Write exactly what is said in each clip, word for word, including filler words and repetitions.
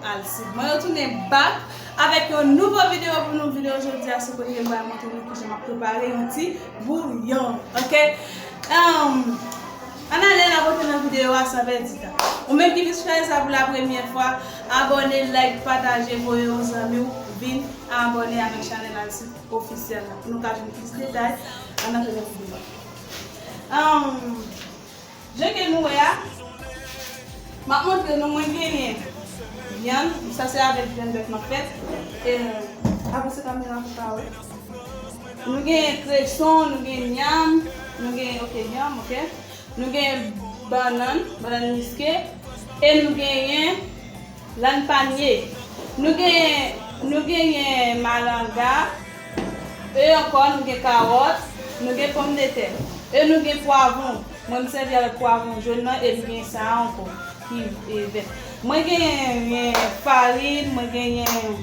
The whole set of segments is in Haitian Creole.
Alcide. Mwen retounen back avèk yon nouvo videyo pou nou. Videyo jodi a se kote m pral montre nou kijan m ap prepare yon ti bouyon. Oke? Um, ann ale n ap antre nan videyo a san pèdi tan. Ou menm ki vin sou chanèl sa pou la premyè fwa, abòne, like, pataje, voye yon zanmi w vin abòne avèk chanèl Alcide Ofisyèl la. Pou nou ka jwenn plis detay, ann antre nan videyo a. Um, Jan ke nou wè a, m ap montre nou, mwen genyen vyann, sa se avèk vyann bèf m ap fè. E, avanse kamera pou ka wè. Nou genyen kreson, nou genyen nyanm, nou genyen, oke, nyanm, oke. Nou genyen bannann, bannann miske, e nou genyen lanpanye. Nou genyen, nou genyen malanga, e ankò nou gen kawòt, nou gen pòmdetè, e nou gen pwavwon. Mwen m sèvi avèk pwavwon jòn nan, e m gen sa a ankò ki, e, vèt. Mwen genyen farin, mwen genyen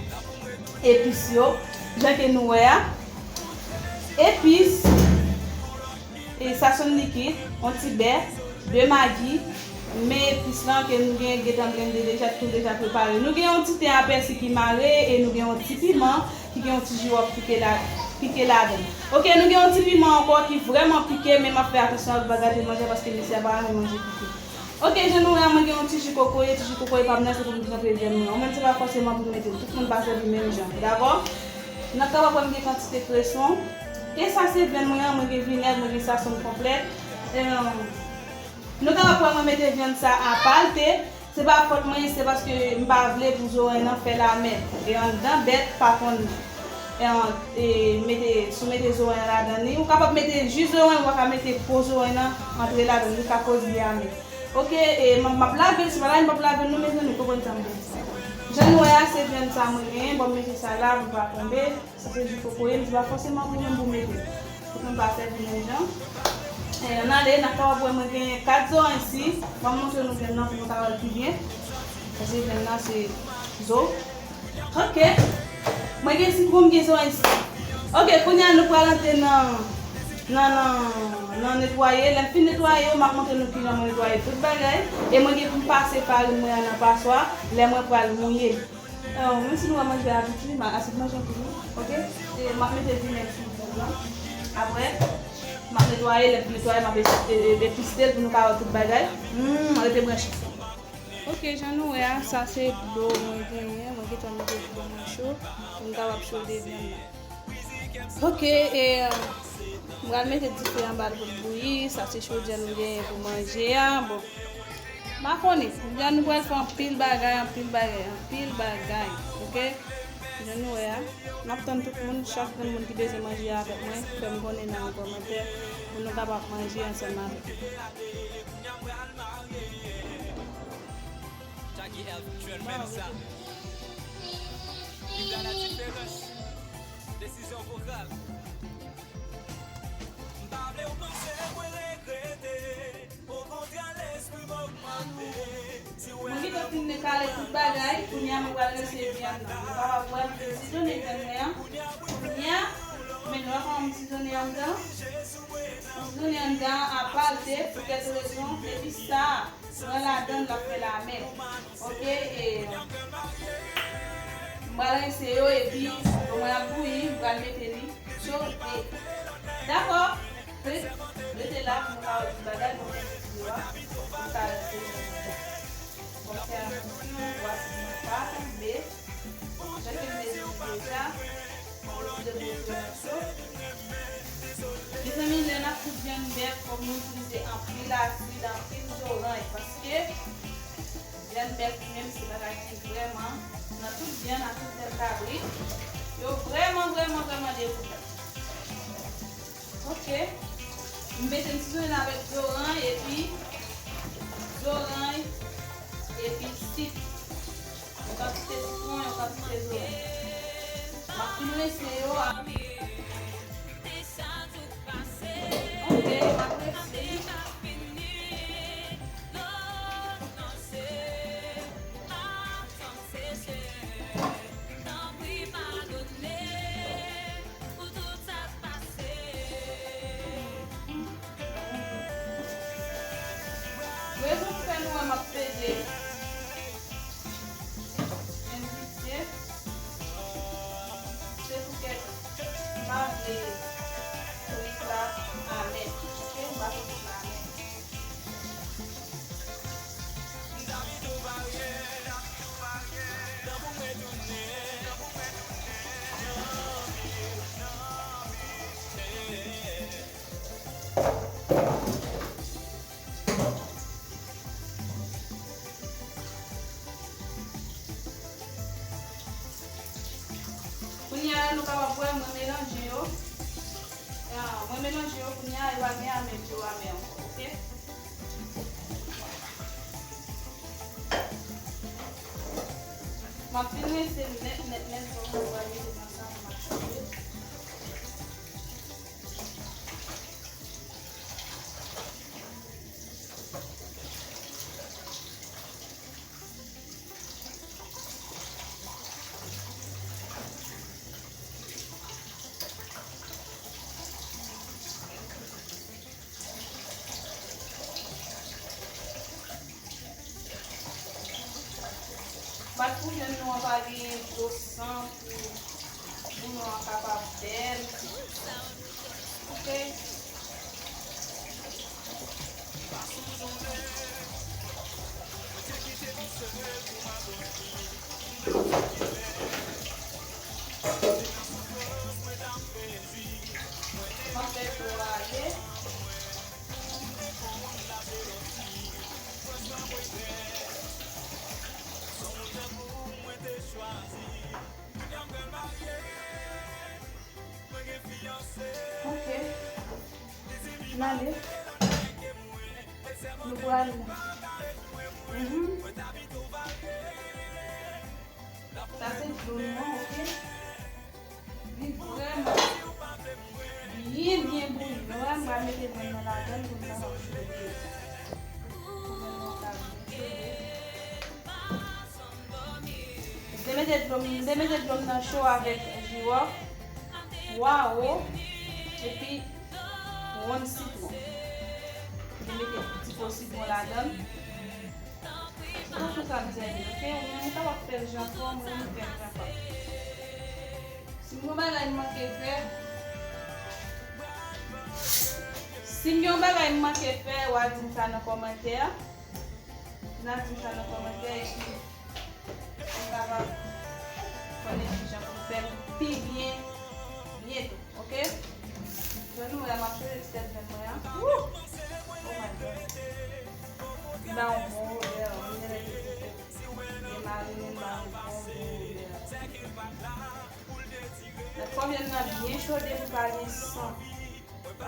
epis yo, jan ke nou wè a. Epis, e, sasonn likid, yon ti bè, de magi, men epis lan ke nou gen gentan blende deja, tou deja prepare. Nou gen yon ti ten a pèsi ki mare, e nou gen yon ti piman ki gen yon ti jiwòf pike la, pike ladan. Oke, nou gen yon ti piman ankò ki vrèman pike, men m ap fè atansyon avèk bagay de manje paske mesye a pa renmen manje pike. Oke, jan nou wè a, mwen gen yon ti ji kokoye, ti ji kokoye pa m nan se pou m tranpe vyann mwen an. Ou menm se pa fòseman pou w mete l, tout moun pa sèvi menm jan, dakò? N ap kapab wè m gen kantite kreson. E sa se vyann mwen an, mwen gen vinèg, mwen gen sasonn konplèt. E, nou kapab wè mwen mete vyann sa apa l te. Se pa fòt mwen, se paske m pa vle pou zorèy nan fè lamè. E anndan bèt pa konn, e, e, mete, si w mete zorèy an ladan li, ou kapab mete ji zorèy, ou pa ka mete po zorèy nan antre ladan li, li ka koz li amè. Oke, e, m, m ap lave l, se pa lave m p ap lave l non, mezanmi, konprann sa m di. Jan nou wè a, se vyann sa mwen genyen, bon, m mete sa la pou l pa tonbe. Sa se ji kokoye, m di pa fòseman pou mwen pou mete. Pou mwen pa sèvi menm jan. E, ann ale, n ap kapab wè mwen genyen kat zo ansi. M ap montre nou vyann nan pou nou ka wè l pi byen. Sa se vyann nan, se zo. Oke. Mwen gen sitwon, m gen zo ansi. Oke, kounye a nou pral antre nan, nan, nan, nan netwaye. Lè m fin netwaye yo, m ap montre nou kijan mwen netwaye tout bagay. E mwen gen pou m pase farin mwen an nan paswa. Lè mwen pral mouye. Menm si nou wè manje a piti, ma asyèt manje an piti, oke? E m ap mete vinèg sou vyann nan. Apre, m ap netwaye, lè m fin netwaye, m ap e, e, e, episte l pou nou ka wè tout bagay. Hmm, rete branche. Oke, jan nou wè a, sa se dlo mwen genyen. Mwen gentan mete dlo mwen cho pou m kapab chode vyann nan. Oke, e, m pral mete dife anba l pou l bouyi. Sa se chodyè nou genyen pou manje a. Bon, m pa konnen. Jodi a nou pral fè anpil bagay, anpil bagay, anpil bagay. Oke? Jan nou wè a, m ap tann tout moun, chak grenn moun ki bezwen manje avèk mwen, fè m konnen nan yon kòmantè pou nou kapab manje ansanm avèk mwen. Jackie L Trendman sa. Li pral la diferans. Desizyon vokal. M pa vle w panse mwen regrete. Okontrè, lespri m ogmante. Si w Mwen gentan fin kale tout bagay, kounye a mwen pral rinse vyann nan. Nou kapab wè m fin sizonnen vyann mwen an. Kounye a, men nou wè kòman m sizonnen anndan. M sizonnen anndan apa l te, pou kèk rezon, depi sa pran ladan l, l ap fè lamè. Oke, e, m pral rinse yo, epi, lè mwen ap bouyi, m pral mete li chode. Dakò? Rete la pou nou ka wè tout bagay, pou nou fè videyo a, pou nou ka rete. Bon, fè atansyon pou asid nan pa tonbe. Jan ke m te di nou deja, mwen retire bozo nan cho. Mezanmi, lè n ap kwit vyann bèf, fòk nou itilize anpil asid, anpil zoranj, paske vyann bèf li menm se bagay ki vrèman, nan tout vyann ak tout vyann kabrit, yo vrèman, vrèman, vrèman degoutan. Oke. M mete m sizonnen avèk zoranj epi, zoranj epi sik. Yon kantite sitwon, yon kantite zoranj. M ap fin rinse yo a. Oke, m ap rinse. Tanpri padone pou tout sa k pase. Rezon k fè nou wè m ap pede. Kounye a, yo pa gen amè, yo amè ankò, oke? M ap vin rense l nèt, nèt, nèt, bon, mwen pral mete nan sa pou m ap chanje. Bat pou jèn nou an pa gen dlo san pou bouyon an kapab bèl. Oke. Mwen fè dlo a ale. Ok. N ale. Nou pral. Mhm. Sa se dlo nou an, ok? Li vrèman byen, byen bouyi. Wè, m pral mete vyann nan ladan l pou m kapab chode. Pou vyann nan ka byen chode. M te mete dlo m, m te mete dlo m nan cho avèk jiwòf, pwawo, epi wonn sitwon. M te mete ti po sitwon ladan l. Ou ka fè sa m sèvi, ok? Ou menm ou kapab fè l jan pa w, mwen m fè l jan pa m. Si m gen yon bagay m manke fè, si m gen yon bagay m manke fè, w a di m sa nan kòmantè. N a di m sa nan kòmantè epi m kapab konnen kijan pou m fè l pi byen byento, ok? Jan nou wè a, m ap chanje ti tèt vyann mwen an. Woo! Oh my God! Li ba yon bon odè, wi, lè li fè. Li marine, li ba yon bon, bon odè. Fò vyann nan byen chode pou pa gen san.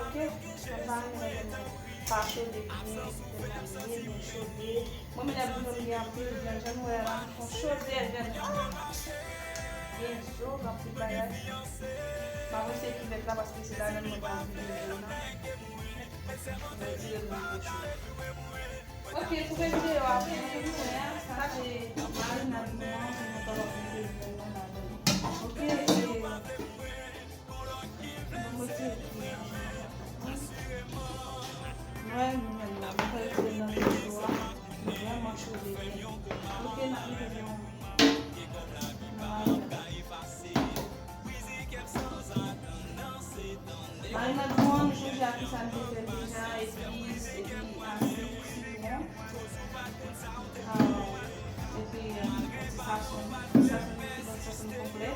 Ok? Mwen pa renmen lè vyann nan pa chode byen, vyann nan byen, byen chode. Mwen menm lè bouyon m gen anpil vyann, jan nou wè la, m fè yon chode vyann. Ah! Gen zo, gen anpil bagay. M ap rense kivèt la paske se ladan l mwen pral vide vyann nan. Mwen vire l nan poche. Ok, koupe videyo a pou nou wè, sa se marinad nou an, pou nou kapab mete vyann nan ladan. Ok, e, nou mete, nou wè, nou menm la, nou fè l nan videyo a, li vrèman chode byen. Ok, n ap mete vyann nan ladan. Marinad nou an, nou chonje a kisa n te fè l deja, epis, epi asid, sitwon. Ah, epi, euh, ti sazon, ti sazon, ti bon sazon konplè.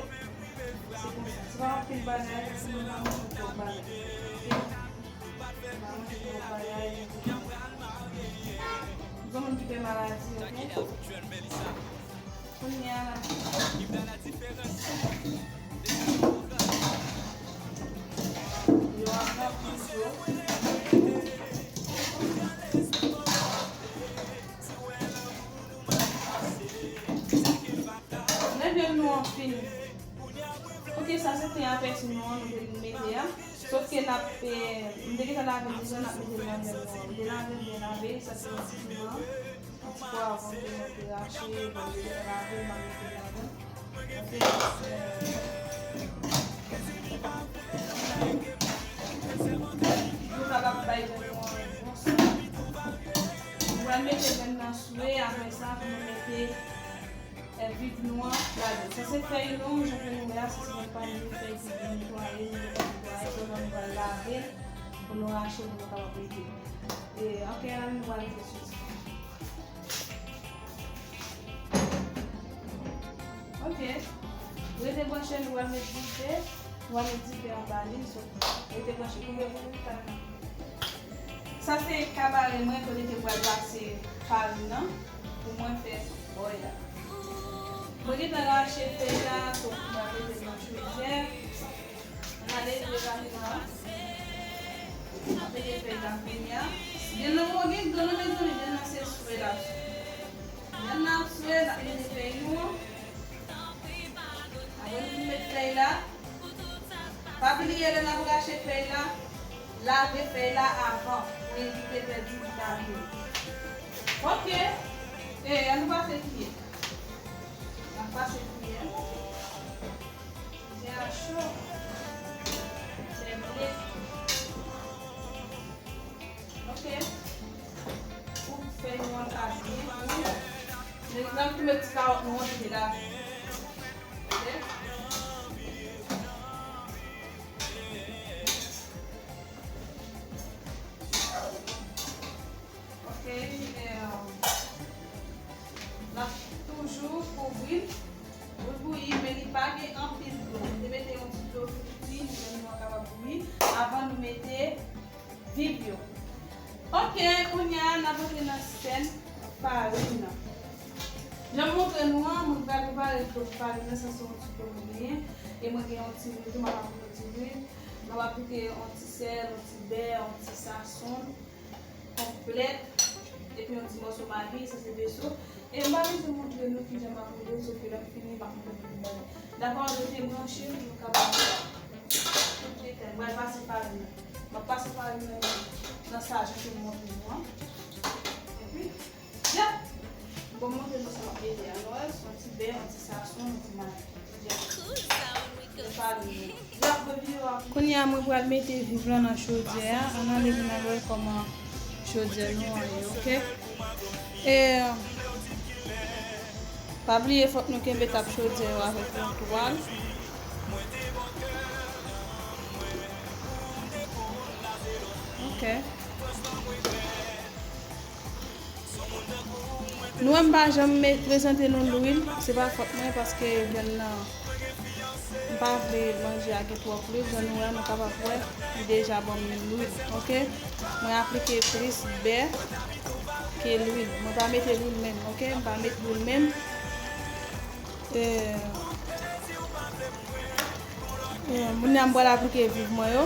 Se konsa. Se pa anpil bagay, paske mwen pa manje twòp bagay. Ok? Mwen pa manje twòp bagay. Mwen pa moun ki fè maladi, ok? Kounye a la. Yo ap nan frigo. Lè vyann nou an fini. Ok, sa se ten apèti nou an, nou te mete a. Sof ke n ap, eh, m te gentan lave l deja, n ap mete l nan vyann nou an. M te lave l byen lave, sa se yon ti piman. Yon ti pwav, m te rache, bon, m te lave, m a mete ladan. Ok, nou kapab bay vyann nou an yon bon san. Nou pral mete vyann nan sou e, apre sa, pou nou mete, eh, vit nou an ladan. Sa se fèy nou, jan ke nou wè a, sa se yon panye fèy ki byen netwaye, nou gentan netwaye, sèlman nou pral lave l pou nou rache, pou nou kapab mete. E, ok, la, nou pral mete sou ti. Ok. Rete branche, nou pral met dife. Nou pral met dife anba li, so, rete branche. Koupe pou nou, sa. Sa se kabare mwen, kote ke pral pase farin nan, pou mwen fè bòy la. Mwen gentan rache fèy la, so, mwen mete l nan frizè. N ale vye rapiman. Mete fèy la kounye a. Vyann nan, mwen gen gran nan, mezanmi, vyann nan se swe l ap swe. Vyann nan ap swe, n ap mete fèy nou an. Apre nou fin met fèy la, pa bliye lè n ap rache fèy la, lave fèy la avan pou evite pèdi vitamin. Ok. E, ann nou pase kiyè. N ap pase kiyè. Kiyè a cho. Fè ble. Ok. Pou fèy nou an ka byen kou. Men n ap tou met ti kawòt nou an ki te lave. Ok. Ok, e, n ap toujou kouvri l pou l bouyi, men li pa gen anpil dlo. Nou te mete yon ti dlo pou li, pou nou kapab bouyi, avan nou mete viv yo. Ok, kounye a, n ap antre nan sèn farin nan. Jan m montre nou an, mwen pral prepare dlo pou farin nan, sa se yon ti dlo mwen genyen. E mwen gen yon ti lwil tou, m ap ajoute yon ti lwil. Mwen ap ajoute yon ti sèl, yon ti bè, yon ti sasonn konplèt, epi yon ti mòso magi, sa se veso. E m pa bezwen montre nou kijan m ap roule l, sof ke lè m fini, m ap montre nou bagay. Dakò, nou debranche l, nou kapab tout detay. M pral pase farin nan. M ap pase farin nan nan sa jan ke m montre nou an. Epi, ya! M pral montre nou sa m ap mete a. Nou wè, se yon ti bè, yon ti sasonn, yon ti magi. Ya. Kounye a, mwen pral mete viv lan nan chodyè a. Ann ale pou n al wè kòman chodyè nou an ye, ok? E, pa bliye, fòk nou kenbe tap chodyè yo avèk yon twal. Ok. Nou wè m pa janm me-, prezante nou lwil, se pa fòt mwen paske vyann nan, m pa vle manje a gen twòp lwil, jan nou wè, nou kapab wè, li deja ban m lwil, ok? Mwen aplike plis bè ke lwil. Mwen pa mete lwil menm, ok? M pa met lwil menm. E, e, kounye a m pral aplike viv mwen yo.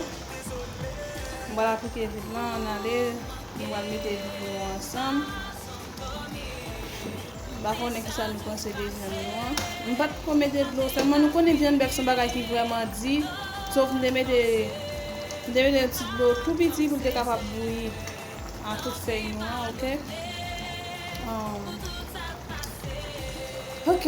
M pral aplike viv lan, ann ale. Nou pral mete viv nou ansanm. M pa konnen kisa nou panse de vyann nou an. M pa t ko mete dlo, sèlman nou konnen vyann bèf se yon bagay ki vrèman di. Sof m te mete, m te mete yon ti dlo tou piti pou l te kapab bouyi a tout fèy nou an, ok? Um, ok.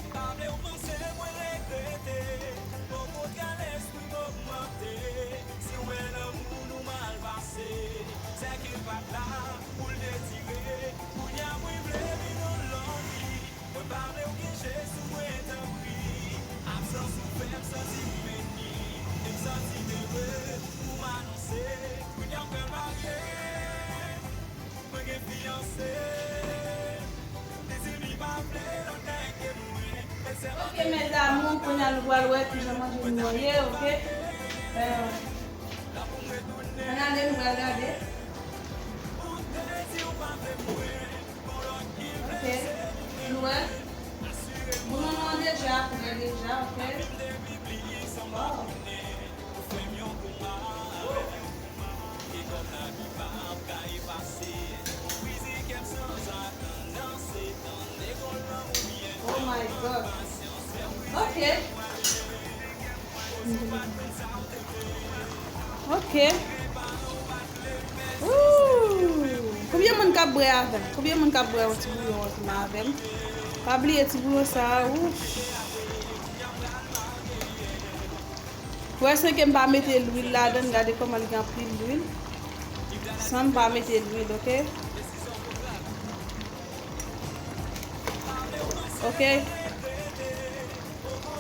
M pa vle w panse mwen regrete. Okontrè, lespri m ogmante. Si w wè lanmou nou mal pase, sèke l pa t la pou l detire. Kounye a mwen vle vin yon lòt vi. Mwen pa vle w gen je sou mwen, tanpri. Absans ou fè m santi m beni. E m santi m ere pou m anonse. Kounye a m pral marye. Mwen gen fiyanse. Li di li pa vle lòt nèg ke mwen. E sèlman. Ok, mes amours, kounye a nou pral wè kijan manje nou an ye, ok? Euh, ann ale, nou pral gade. Ok. Nou wè. Moun nan deja prè deja, ok? Wow. Oh my God. Ok. Ok. Ooh. Konbyen moun k ap bwè avè m? Konbyen moun k ap bwè yon ti bouyon ansanm avè m? Pa bliye ti bouyon sa a, wouch. Wè, san ke m pa mete lwil ladan l, gade kòman l gen anpil lwil. San m pa mete lwil, ok? Ok?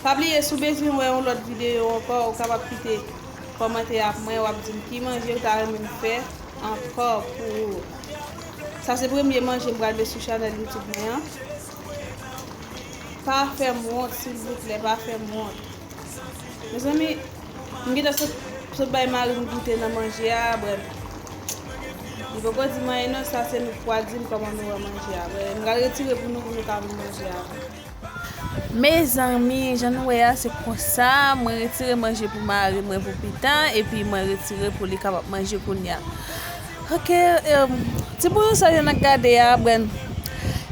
Pa bliye, si w bezwen wè yon lòt videyo ankò, ou kapab kite kòmantè ap mwen, w ap di m ki manje ou ta renmen m fè ankò pou ou. Sa se premye manje m pral met sou chanèl YouTube mwen an. Pa fè m wont, silvouplè, pa fè m wont. Mezanmi, m gentan sot, sot bay mari m goute nan manje a, brèf. Li poko di m anyen non, sa se nou k pral di m kòman nou wè manje a. Brèf, m pral retire pou nou, pou nou ka vin manje a. Mezanmi, jan nou wè a, se konsa, mwen retire manje pou mari mwen pou pita, epi mwen retire pou li kapab manje kounye a. Ok, em, ti bouyon sa yo n ap gade a, brèf.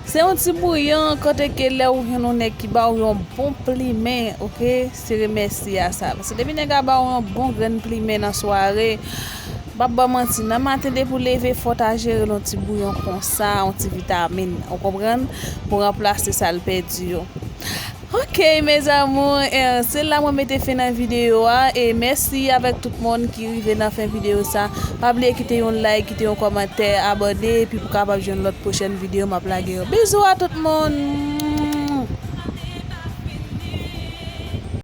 Se yon ti bouyon kote ke lè ou jwenn yon nèg ki ba ou yon bon plimen, ok, se remèsi a sa. Paske depi nèg la ba ou yon bon grenn plimen nan sware, m p ap ba w manti, nan maten depi w leve fò w ta jere l yon ti bouyon konsa, yon ti vitamin, ou konprann, pou ranplase sa l pèdi yo. Ok, mes amours, eh, se la mwen mete fen nan videyo a, e mèsi avèk tout moun ki rive nan fen videyo sa. Pa bliye kite yon like, kite yon kòmantè, abòne, epi pou kapab jwenn lòt pwochèn videyo m ap lage yo. Bizou a tout moun!